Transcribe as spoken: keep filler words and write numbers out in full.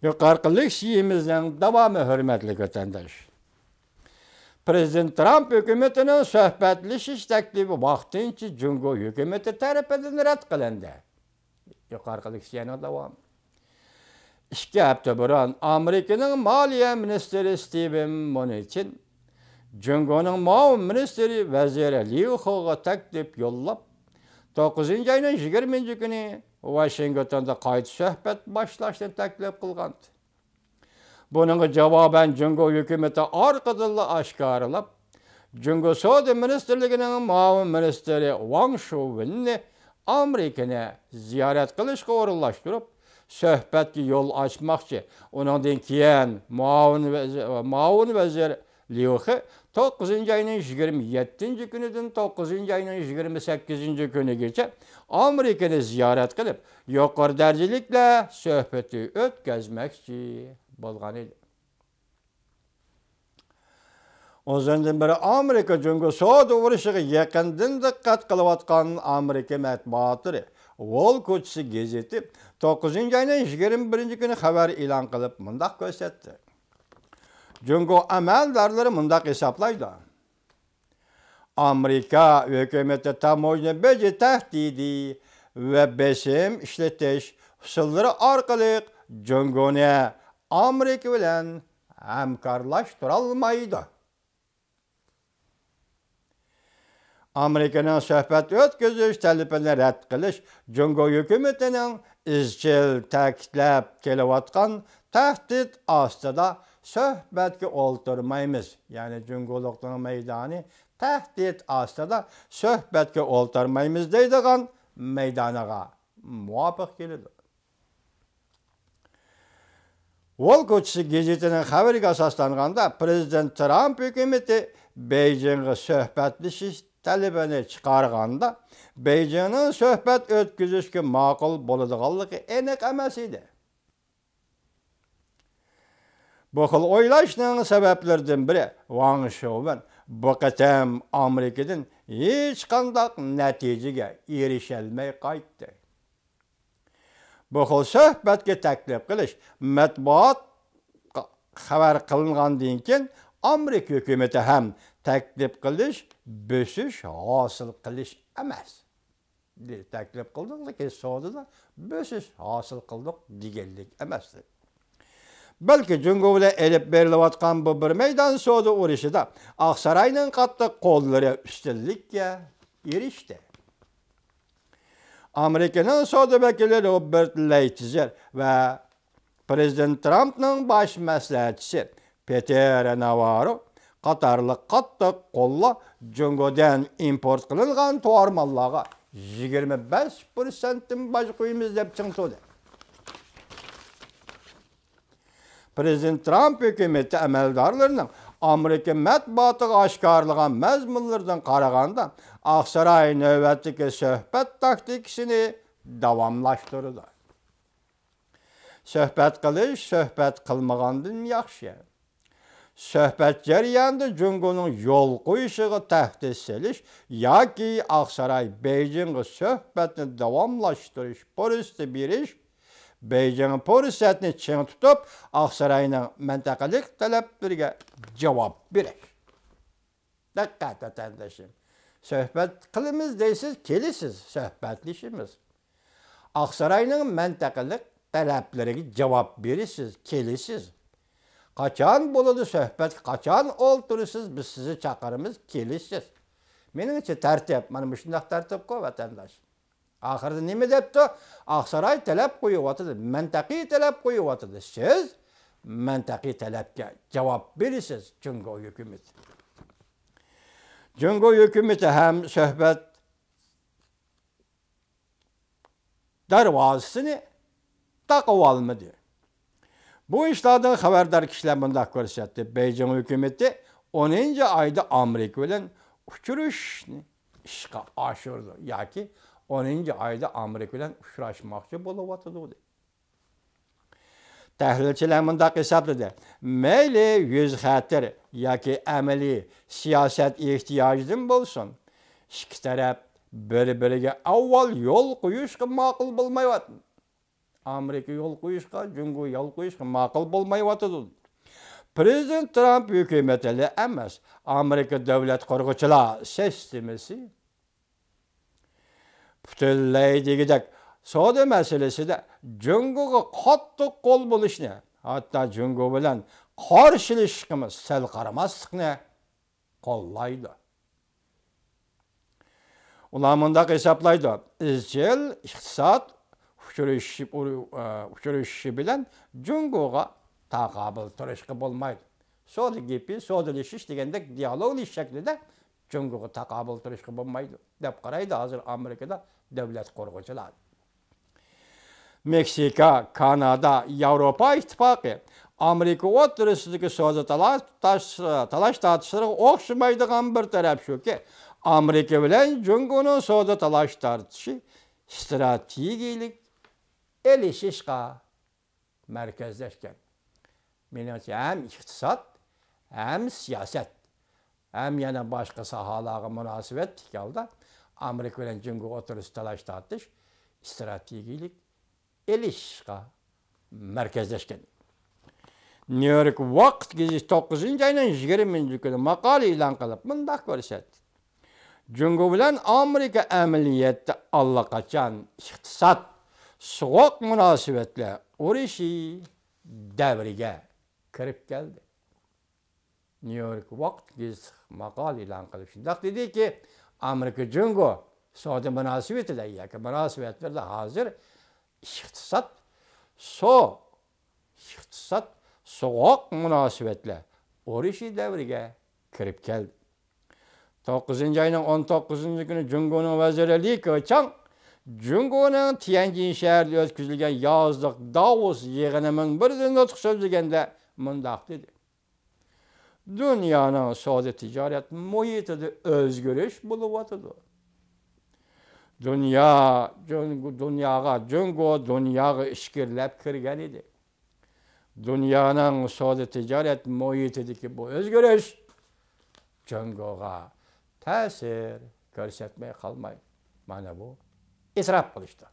يۇقىرىقى لېكسىيەمىزنىڭ داۋامى، ھۆرمەتلىك ۋەتەنداش. پىرېزىدېنت ترامپ ھۆكۈمىتىنىڭ سۆھبەتلىشىش تەكلىپى ۋاقتىنچە جۇڭگو ھۆكۈمىتى تەرىپىدىن رەت قىلىندى. يۇقىرىقى لېكسىيەنىڭ داۋامى. ئىككى ھەپتە بۇرۇن ئامېرىكىنىڭ مالىيە مىنىستىرى ستىۋېن مۇنچىن جۇڭگونىڭ مۇئاۋىن مىنىستىرى ۋەزىر ليۇ خېغا تەكلىپ يوللاپ، توققۇزىنچى ئاينىڭ يىگىرمىنچى كۈنى ۋاشىنگتوندا قايتا سۆھبەت باشلاشنى تەكلىپ قىلغانىدى. بۇنىڭغا جاۋابەن جۇڭگو ھۆكۈمىتى ئارقىدىنلا ئاشكارىلاپ، جۇڭگو سودا مىنىستىرلىكىنىڭ مۇئاۋىن مىنىستىرى ۋاڭ شۇۋېننى ئامېرىكىنى زىيارەت قىلىشقا ئورۇنلاشتۇرۇپ، سۆھبەتكە يول ئاچماقچى. ئۇنىڭدىن كېيىن مۇئاۋىن ۋەزىر، مۇئاۋىن ۋەزىر ليۇ خې توققۇزىنچى ئاينىڭ يىگىرمە يەتتىنچى كۈنىدىن توققۇزىنچى ئاينىڭ يىگىرمە سەككىزىنچى كۈنىگىچە ئامېرىكىنى زىيارەت قىلىپ، يۇقىرى دەرىجىلىكلەر سۆھبىتى ئۆتكۈزمەكچى بولغان ئىدى. ئۇزۇندىن بېرى ئامېرىكا جۇڭگو سودا ئۇرۇشىغا يېقىندىن دىققەت قىلىۋاتقان ئامېرىكا مەتبۇئاتلىرى ۋول كوچىسى گېزىتى توققۇزىنچى ئاينىڭ يىگىرمە بىرىنچى كۈنى خەۋەر ئېلان قىلىپ مۇنداق كۆرسەتتى. جۇڭگو ئەمەلدارلىرى مۇنداق ھېسابلايدۇ: ئامېرىكا ھۆكۈمىتى تاموژنا بېجى تەھدىتى ۋە بېسىم ئىشلىتىش ئۇسۇللىرى ئارقىلىق جۇڭگونى ئامېرىكا بىلەن ھەمكارلاشتۇرالمايدۇ. ئامېرىكىنىڭ سۆھبەت ئۆتكۈزۈش تەلىپىنى رەت قىلىش جۇڭگو ھۆكۈمىتىنىڭ ئىزچىل تەكىتلەپ كېلىۋاتقان تەھدىت ئاستىدا سۆھبەتكە ئولتۇرمايمىز، يەنى جۇڭگولۇقنىڭ مەيدانى تەھدىت ئاستىدا سۆھبەتكە ئولتۇرمايمىز دەيدىغان مەيدانىغا مۇۋاپىق كېلىدۇ. ۋول كوچىسى گېزىتىنىڭ خەۋىرىگە ئاساسلانغاندا، پىرېزىدېنت ترامپ ھۆكۈمىتى بېيجىڭغا سۆھبەتلىشىش تەلىپىنى چىقارغاندا، بېيجىڭنىڭ سۆھبەت ئۆتكۈزۈشكە ماقۇل بولىدىغانلىقى ئېنىق ئەمەس ئىدى. بۇ خىل ئويلاشنىڭ سەۋەبلىرىدىن بىرى، ۋاڭ شۇۋېن بۇ قېتىم ئامېرىكىدىن ھېچقانداق نەتىجىگە ئېرىشەلمەي قايتتى. بۇ خىل سۆھبەتكە تەكلىپ قىلىش مەتبۇئاتقا خەۋەر قىلىنغاندىن كېيىن، ئامېرىكا ھۆكۈمىتى ھەم تەكلىپ قىلىش، بۆسۈش ھاسىل قىلىش ئەمەس. تەكلىپ قىلدۇق، لېكىن سودىدا بۆسۈش ھاسىل قىلدۇق دېگەنلىك ئەمەس. بەلكى جۇڭگو بىلەن ئېلىپ بېرىلىۋاتقان بۇ بىر مەيدان سودا ئۇرۇشىدا ئاقساراينىڭ قاتتىق قوللىرى ئۈستۈنلۈككە ئېرىشتى. ئامېرىكىنىڭ سودا ۋەكىلى روبېرت لەيتىزېر ۋە پىرېزىدېنت ترامپنىڭ باش مەسلىھەتچىسى پېتېر ناۋاررو قاتارلىق قاتتىق قوللار جۇڭگودىن ئىمپورت قىلىنغان تاۋار ماللارغا يىگىرمە بەش پىرسەنتتىن باج قويىمىز دەپ چىڭ تۇردى. پىرېزىدېنت ترامپ ھۆكۈمىتى ئەمەلدارلىرىنىڭ ئامېرىكا مەتبۇئاتىغا ئاشكارىلىغان مەزمۇنلىرىدىن قارىغاندا، ئاقساراي نۆۋەتتىكى سۆھبەت تاكتىكىسىنى داۋاملاشتۇرىدۇ. سۆھبەت قىلىش سۆھبەت قىلمىغاندىن ياخشى. سۆھبەت جەريانىدا جۇڭگونىڭ يول قويۇشىغا تەھدىت سېلىش ياكى ئاقساراي بېيجىڭغا سۆھبەتنى داۋاملاشتۇرۇش پۇرسىتى بېرىش، بېيجىڭ پۇرسەتنى چىڭ تۇتۇپ، ئاقساراينىڭ مەنتىقىلىق تەلەپلىرىگە جاۋاب بېرىش. دىققەت، ۋەتەندىشىم! سۆھبەت قىلىمىز دەيسىز، كېلىسىز، سۆھبەتلىشىمىز. ئاقساراينىڭ مەنتىقىلىق تەلەپلىرىگە جاۋاب بېرىسىز، كېلىسىز. قاچان بولىدۇ سۆھبەت، قاچان ئولتۇرىسىز، بىز سىزنى چاقىرىمىز، كېلىسىز. مېنىڭچە تەرتىپ، مانا مۇشۇنداق تەرتىپقۇ، ۋەتەنداش. ئاخىرىدا نېمە دەپتۇ؟ ئاقساراي تەلەپ قويۇۋاتىدۇ، مەنتىقىي تەلەپ قويۇۋاتىدۇ. سىز مەنتىقىي تەلەپكە جاۋاب بېرىسىز، جۇڭگو ھۆكۈمىتى. جۇڭگو ھۆكۈمىتى ھەم سۆھبەت دەرۋازىسىنى تاقىۋالمىدى. بۇ ئىشلاردىن خەۋەردار كىشىلەر مۇنداق كۆرسەتتى: بېيجىڭ ھۆكۈمىتى ئونىنچى ئايدا ئامېرىكا بىلەن ئۇچرىشىشنى ئىشقا ئاشۇرىدۇ ياكى ئونىنچى ئايدا ئامېرىكا بىلەن ئۇچراشماقچى بولۇۋاتىدۇ، دېدى. تەھلىلچىلەر مۇنداق ھېسابلىدى: مەيلى يۈز خەتىر ياكى ئەمەلىي سىياسەت ئېھتىياجىدىن بولسۇن، ئىككى تەرەپ بىر-بىرىگە ئاۋۋال يول قويۇشقا ماقۇل بولمايۋاتىدۇ. ئامېرىكا يول قويۇشقا، جۇڭگو يول قويۇشقا ماقۇل بولمايۋاتىدۇ. پرېزىدېنت ترامپ ھۆكۈمىتى ئەمەس، ئامېرىكا دۆلەت قۇرغۇچىلار سىستېمىسى پۈتۈنلەي دېگۈدەك سودا مەسىلىسىدە جۇڭگوغا قاتتىق قول بولۇشنى، ھەتتا جۇڭگو بىلەن قارشىلىشىشقىمۇ سەل قارىماسلىقنى قوللايدۇ. ئۇلار مۇنداق ھېسابلايدۇ، ئىزچىل ئىقتىساد ئۇچرىشىشى، ئۇ-، ئۇچرىشىشى بىلەن جۇڭگوغا تاقابىل تۇرۇشقا بولمايدۇ. سودا گېپى، سودىلىشىش دېگەندەك دىيالوگلىشىش شەكلىدە جۇڭگوغا تاقابىل تۇرۇشقا بولمايدۇ، دەپ قارايدۇ ھازىر ئامېرىكىدا دۆلەت قۇرغۇچىلار. مېكسىكا، كانادا، ياۋروپا ئىتتىپاقى ئامېرىكا ئوتتۇرىسىدىكى سودا تالاش، تاش-، تالاش تارتىشلىرىغا ئوخشىمايدىغان بىر تەرەپ شۇكى، ئامېرىكا بىلەن جۇڭگونىڭ سودا تالاش تارتىشى ئىستراتېگىيەلىك ئېلىشىشقا مەركەزلەشكەن. مېنىڭچە، ھەم ئىقتىساد، ھەم سىياسەت، ھەم يەنە باشقا ساھەلەرگە مۇناسىۋەتلىك ھالدا ئامېرىكا بىلەن جۇڭگو ئوتتۇرىسىدا تالاش تارتىش ئىستراتېگىيەلىك ئېلىشىشقا مەركەزلەشكەن. نيۇ يورك ۋاقىت گېزىتى توققۇزىنچى ئاينىڭ يىگىرمىنچى كۈنى ماقالە ئېلان قىلىپ، مۇنداق كۆرسەتتى. جۇڭگو بىلەن ئامېرىكا ئەمەلىيەتتە ئاللىقاچان ئىقتىساد، سوغۇق مۇناسىۋەتلەر ئۇرۇشى دەۋرىگە كىرىپ كەلدى. نيۇ يورك ۋاقىت گېزىتى ماقالە ئېلان قىلىپ شۇنداق دېدىكى، ئامېرىكا جۇڭگو سودا مۇناسىۋىتىدە ياكى مۇناسىۋەتلىرىدە ھازىر ئىقتىساد، سو، ئىقتىساد، سوغۇق مۇناسىۋەتلەر ئۇرۇشى دەۋرىگە كىرىپ كەلدى. توققۇزىنچى ئاينىڭ ئون توققۇزىنچى كۈنى جۇڭگونىڭ ۋەزىرى لى كېچاڭ جۇڭگونىڭ تيەنجىن شەھىرىدە ئۆتكۈزۈلگەن يازلىق داۋوس يىغىنى مۇنبىرىدىن نۇتۇق سۆزلىگەندە مۇنداق دېدى: دۇنيانىڭ سودا تىجارەت مۇھىتىدا ئۆزگىرىش بولۇۋاتىدۇ. دۇنيا، جۇڭگو، دۇنياغا، جۇڭگو دۇنياغا ئىچكىرىلەپ كىرگەن ئىدى. دۇنيانىڭ سودا تىجارەت مۇھىتىدىكى بۇ ئۆزگىرىش جۇڭگوغا تەسىر كۆرسەتمەي قالمايدۇ. مانا بۇ ئېتىراپ قىلىشتۇر.